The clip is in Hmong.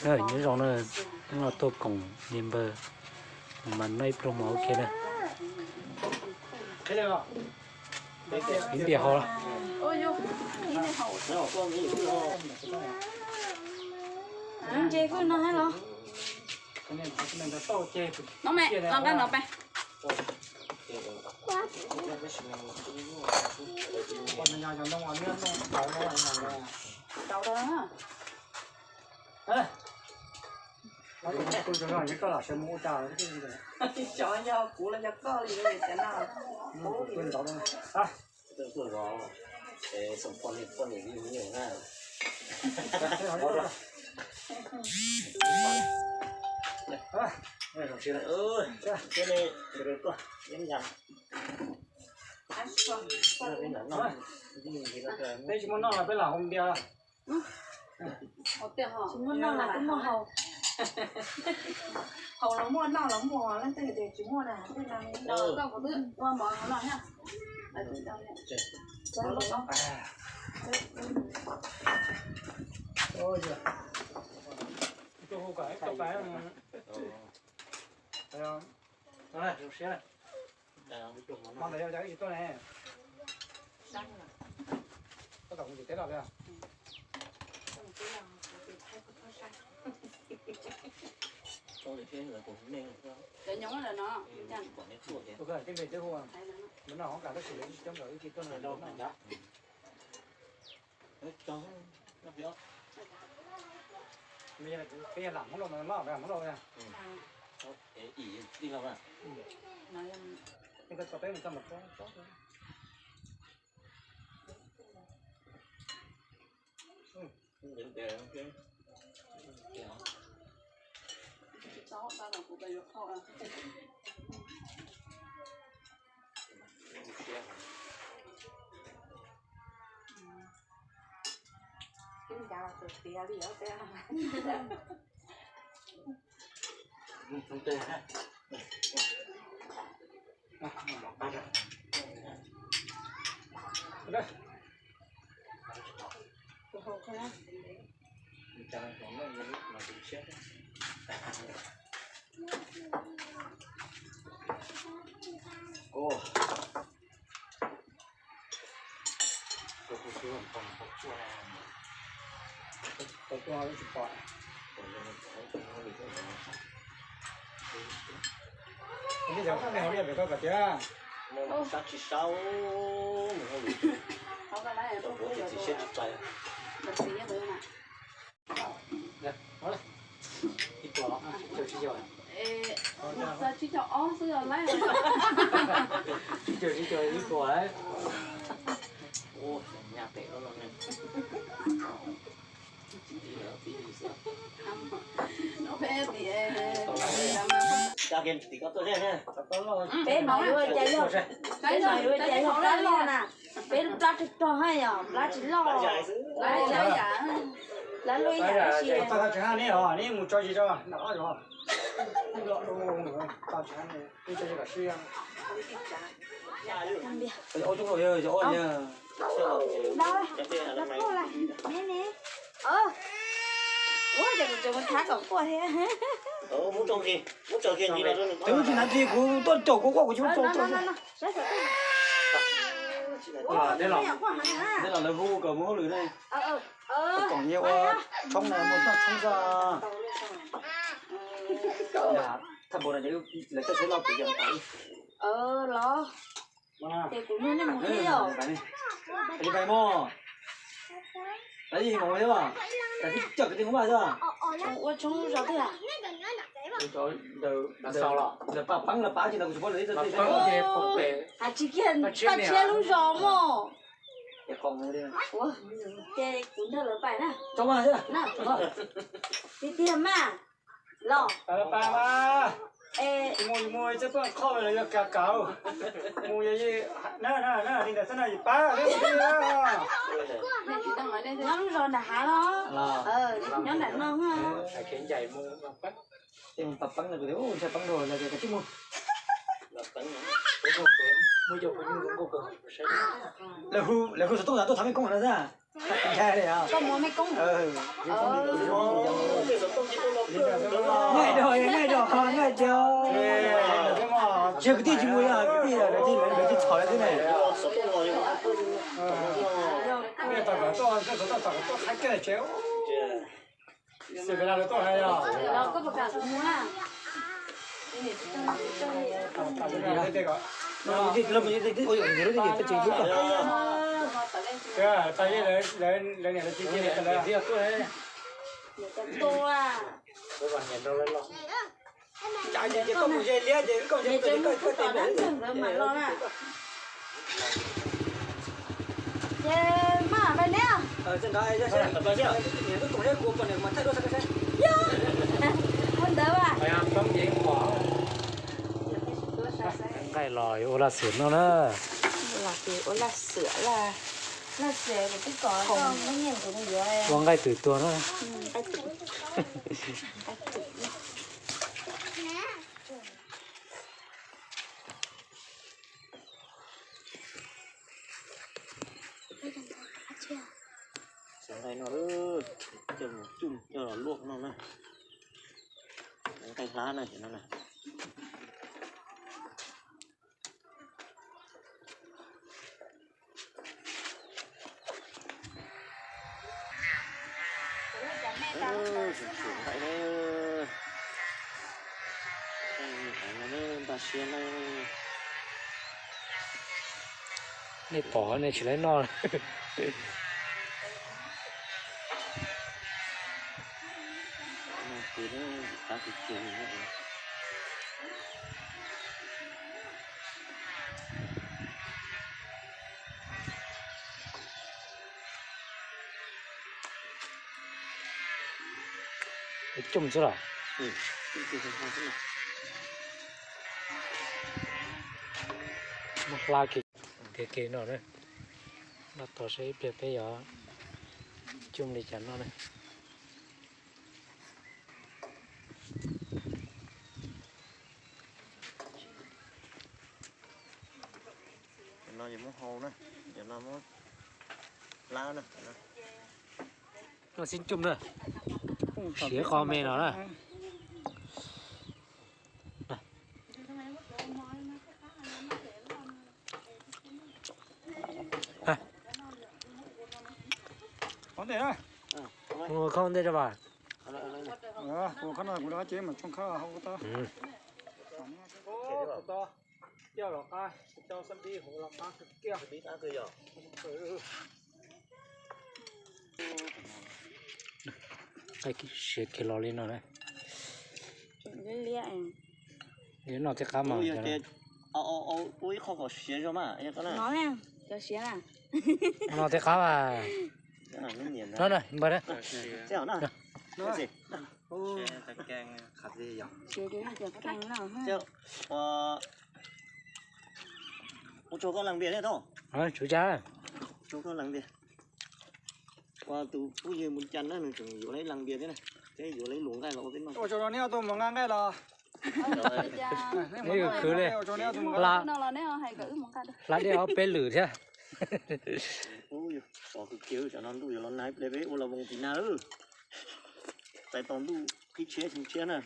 Nyob zoo na, los tuaj koom niam npawg, mas noj ib pluag mov ua ke na. Ib ntias hau los. Ntses kuj no thiab los. No me, los nqa no pe. Tau tau. Xyov yog kuv los yog koj li, kuv ntov. Peb tsis muaj noj los peb lam haus npias. Tsis muaj noj los twb muaj haus. Haus los muaj, noj los muaj, leej twg tias tsis muaj na, twb no koj kuv twb ua mov no thiab. Tus hu kom ib tug pais. Zoo siab. Hmo ntawd yog ib tsis tuaj ne. Koj tom kuv teb los li. Tus koj teb npe twb hu, lawv noj hov kam tab sis lawv tsis coob nkaus, ib tsis tuaj no. Peb yog lam Hmoob Lauj no, Hmoob Lauj, Hmoob Lauj. Koj tso peb mus txog nram tsob. Tus cov me hauv liaj pem koj kom tias sab tsis sab, mus hauj lwm, cov kuv txiv siab tsis pais. Ib puas, tsib caug tsib caug. Tsib caug tsib caug ib puas. Nyab pem loj loj ne. Peb no yuav ua cas yog, peb no yuav ua cas yog plab loj na. Peb lub plab rog rog haj yom, plab tsis loj. Plab loj ib yam. Tsis haj ne, neb mus tso zis rau nram qab zos. Tsis haj ne, tso zis kom sib. Twb tsis hnav tsis kuv tuaj caum kuv quaj kuv tsis muab tso tso. Tej los lawv hu kom mus hauj lwm ne. Koom nyias ua tshoob na, muaj tshoob xwb. Thaj npau no lawv coj seb loj pes yog. Los ces kuv nrog nej mus thiab yom. Li pais mog. Lawv yeej mus thiab, lawv twb coj kwv tij Hmoob Vaj xwb. Ua tshoob zos twg? Ntawm paj peeb lawv pab tsis ntawd kuv tsis paub lawv twb txog. Hais tsis kiag Paj Tshiab lub zos mog. Ces kuv nrog lawv pais na. Tiag tiag mas. Los. Pais mas. Mus mus txawj poj qhoj los yog kav kawg. Mus yog li ntawd xwb no yus pab. Nyob lub zos nram hav los? Nyob nram no. Tej mus pab peeb no kuv tias ntshai peeb dua lawv tias kav tsij mus. Lawv hu xov tooj ntawd tuaj thov mej koob no xwb. Koj muaj mej koob. Tsis kwv tij tsis mus, kwv tij lawv tsis txhom lawv thiab ne. Nqaij los yuav ua laj xwm noj na. Ua laj xwm, ua nqaij twm tuag na. Xav nqaij no, coj mus coj los luaj no na. Nqaij hlab na, no na. Nej pom nej tsis laib noj. Coj xwb los? Muab hla kiag, tiav kiag no na. Noj tau saib ib pliag peb yuav coj li cas noj na. Cov no yog muab hau na, cov no muab hlab na. Noj xib coj na, siav qo me no na. Ua khau ntej rau vas. Siav kiag los li no na. Noj tej qab mas. Ua ib qho kom siav zog mas. Noj tej qab mas. Npawg na. Ua tsaug koj lees npias thiab tau. Tsaug koj lees npias. Ua tus phooj ywg mus cas na, nws tseem yuav leej lees npias thiab na, thiab yuav leej luam nqaij los ua peb noj. Ua tsaug rau nej ob tug mus nqa nqaij los. Neb khwv li, hla dej ob peb lwm thiab. Ua yog txom kawg kiag, tsam no ntuj yuav los nag ib pliag peb ua los voos tim nag lawm. Txais tos ntuj qhib tshiab tsheej tshiab na.